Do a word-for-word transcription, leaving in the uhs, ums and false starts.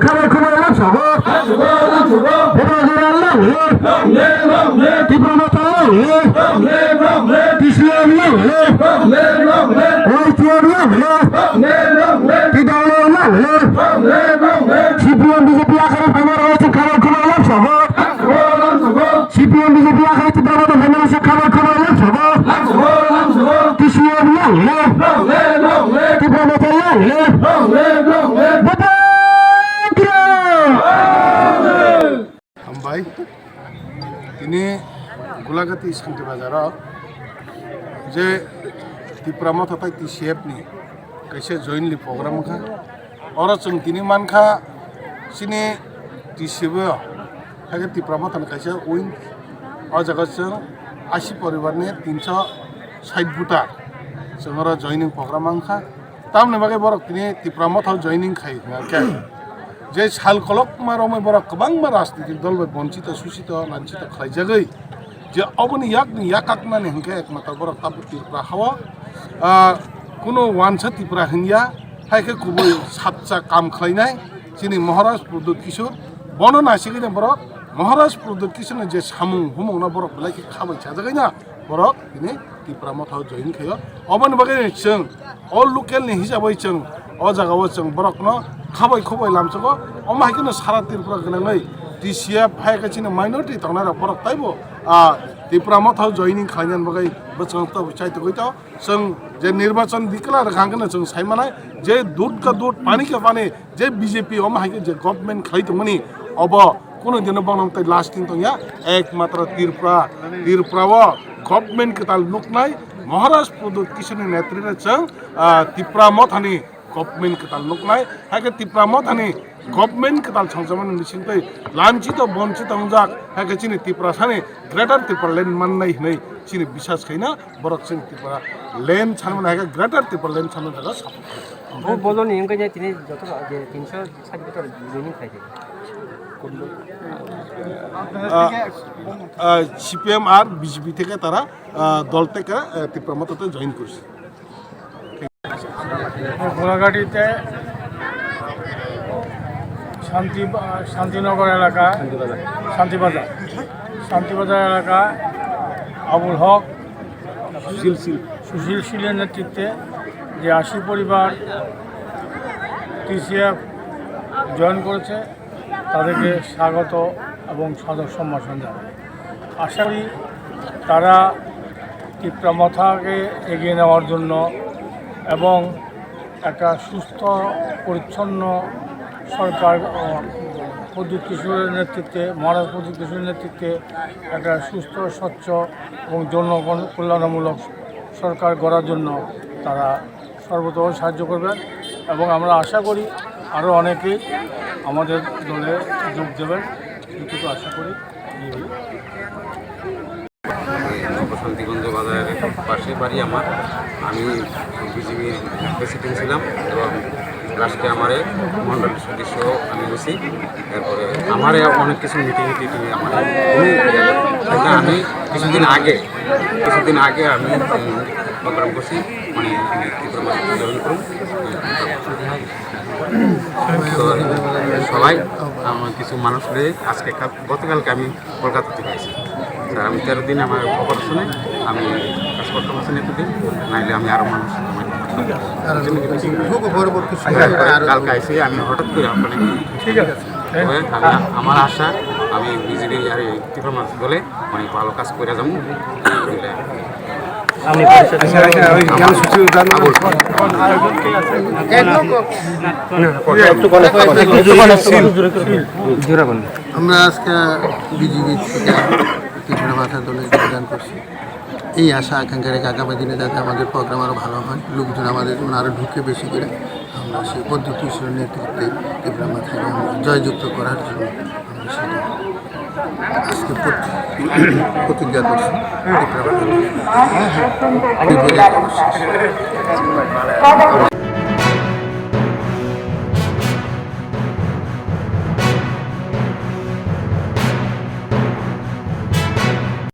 Khabai khumbai lamsogo. Bebra jora long live. Tipra Motha long live. T C F long live. Y T F long live. T W long live. C P M B J P akhari phaima rok khabai khumbai lamsogo. C P M B J P akhari Tipra Motha phaima rok khabai khumbai lamsogo. T C F long live. Tipra Motha long live. Hambai. Tini Gulagati Santi Bazar o je Tipra Motha tai T C F ni kaisa jointly program wngkha. Oro chwng tini mankha chini T C F o, hai khe Tipra Motha ni kaisa wing. O jaga chwng ashi poribar ni tinso sait voter chwng oro joining program wngkha. Tamoni bagwi borok tini Tipra Motha o joining khai hwnkhe, je sal kolokma romwi borok kwbangma rajnitik dol bai bonchito, suchito, lanchito khlaijagwi, je oboni yakni yakaknani hwnkhe ekmatro borok tabuk Tripura hao, ah, kuno wansa Tripura hwnya, hai khe kubui satsa kam khlainai chini Maharaj Pradyut Kishore, bono naisigwino borok Maharaj Pradyut Kishore ni je samung humungno borok belai khe khabai chajagwino borok tini Tipra Motha o join khaio. Oboni bagwi chwng o local ni hisabwi chwng o jaga o chwng borokno khabai khoboi lamsogo. Omo hai kheno sara Tripura gwnangwi T C F hai khe chini minority tongnai rok borok taibo, ah, Tipra Motha o joining khlainani bagwi bwskango tabuk chaitugwi tongo. Chwng je nirbachon declare rwkha hwnkhe chwng sai manai je dud ka dud, pani ka pani, je B J P omo hai khe je government khlai tongmani, obo kuno dino bono tei lasting tongya, ekmatro Tripura, Tripura o government kwtal nuknai Maharaj Pradyut Kishore ni netrite chwng, ah, Tipra Mothani government kwtal nuknai, hai khe Tipra Mothani government kwtal songchamani bisingtwi lanchito bonchito wngjak, hai khe chini Tiprasani Greater Tipraland mannai hwnwi chini bisas khaina. Borok chini Tripura land sanmani hai khe Greater Tipraland sanmani jaga support khlai. Bo boloni wngkha je tini joto je tinso sait bwswk joining khlai di. Ah, ah, C P M ar B J P theke tara, ah, dol theke, ah, Tipra Motha te join korse. গোলাঘাটিতে শান্তি, শান্তিনগর এলাকা, শান্তিবাজার। শান্তিবাজার, শান্তিবাজার এলাকা আবুল হক, সুশীল শীল। সুশীল শীলের নেতৃত্বে যে আশি পরিবার TCF join করেছে, তাদেরকে স্বাগত এবং সাদর সম্ভাষণ জানাই। আশা করি তারা তিপ্রা মথাকে এগিয়ে নেওয়ার জন্য এবং একটা সুস্থ পরিচ্ছন্ন সরকার, আহ, প্রদ্যুৎ কিশোরের নেতৃত্বে, মহারাজ প্রদ্যুৎ কিশোরের নেতৃত্বে একটা সুস্থ, স্বচ্ছ এবং জনকল্যাণমূলক সরকার গড়ার জন্য তারা সর্বতোভাবে সাহায্য করবেন এবং আমরা আশা করি আরও অনেকেই আমাদের দলে যোগ দেবেন, এইটুকু আশা করি। এই হলো। নবশান্তিগঞ্জ বাজারের পাশে বাড়ি আমার। আমি বিজিবির প্রেসিডেন্ট ছিলাম এবং লাস্টে আমার মণ্ডল সদস্য আমি হয়েছি। এরপরে আমার অনেক কিছু মিটিং টিটিং আমার, আমি কিছুদিন আগে, কিছুদিন আগে আমি, উম, প্রোগ্রাম করছি, মানে, ত্রিপুরা মহাসভা জয়েন করুন। তো সবাই, আমার কিছু মানুষ নিয়ে আজকে কা-, গতকালকে আমি কলকাতা থেকে আসি। স্যার, আমি তেরো দিন আমার অপারেশনে, আমি কাজ করতে পারছি না এতদিন, নাইলে আমি আরো মানুষ আমার ভোগ পরবর্তী সময়ে আরো কালকে আইসি আমি হঠাৎ করে আপনাকে ঠিক আছে। তবে আমি, আমার আশা আমি বিজেপি আর এই ত্রিপুরা মানুষ দলে অনেক ভালো কাজ করে যাবো। আপনি পরিষদে আচ্ছা, আচ্ছা, ওই গেল সুশীল জানো? আবুল। একটু বলে, একটু বলে, একটু জোরে বলুন। আমরা আজকে বিজেপি থেকে ত্রিপুরা মথা দলে যোগদান করছি। এই আশা আকাঙ্ক্ষা রেখে আগামী দিনে যাতে আমাদের প্রোগ্রাম আরও ভালো হয়, লোকজন আমাদের জন্য আরও ঢুকে বেশি করে, আমরা সেই পদ্ধতি নেতৃত্বে ত্রিপুরা মথাকে আমরা জয়যুক্ত করার জন্য আমরা সেটা আজকে প্রতি-, প্রতিজ্ঞা করছি ত্রিপুরা মথা দলে।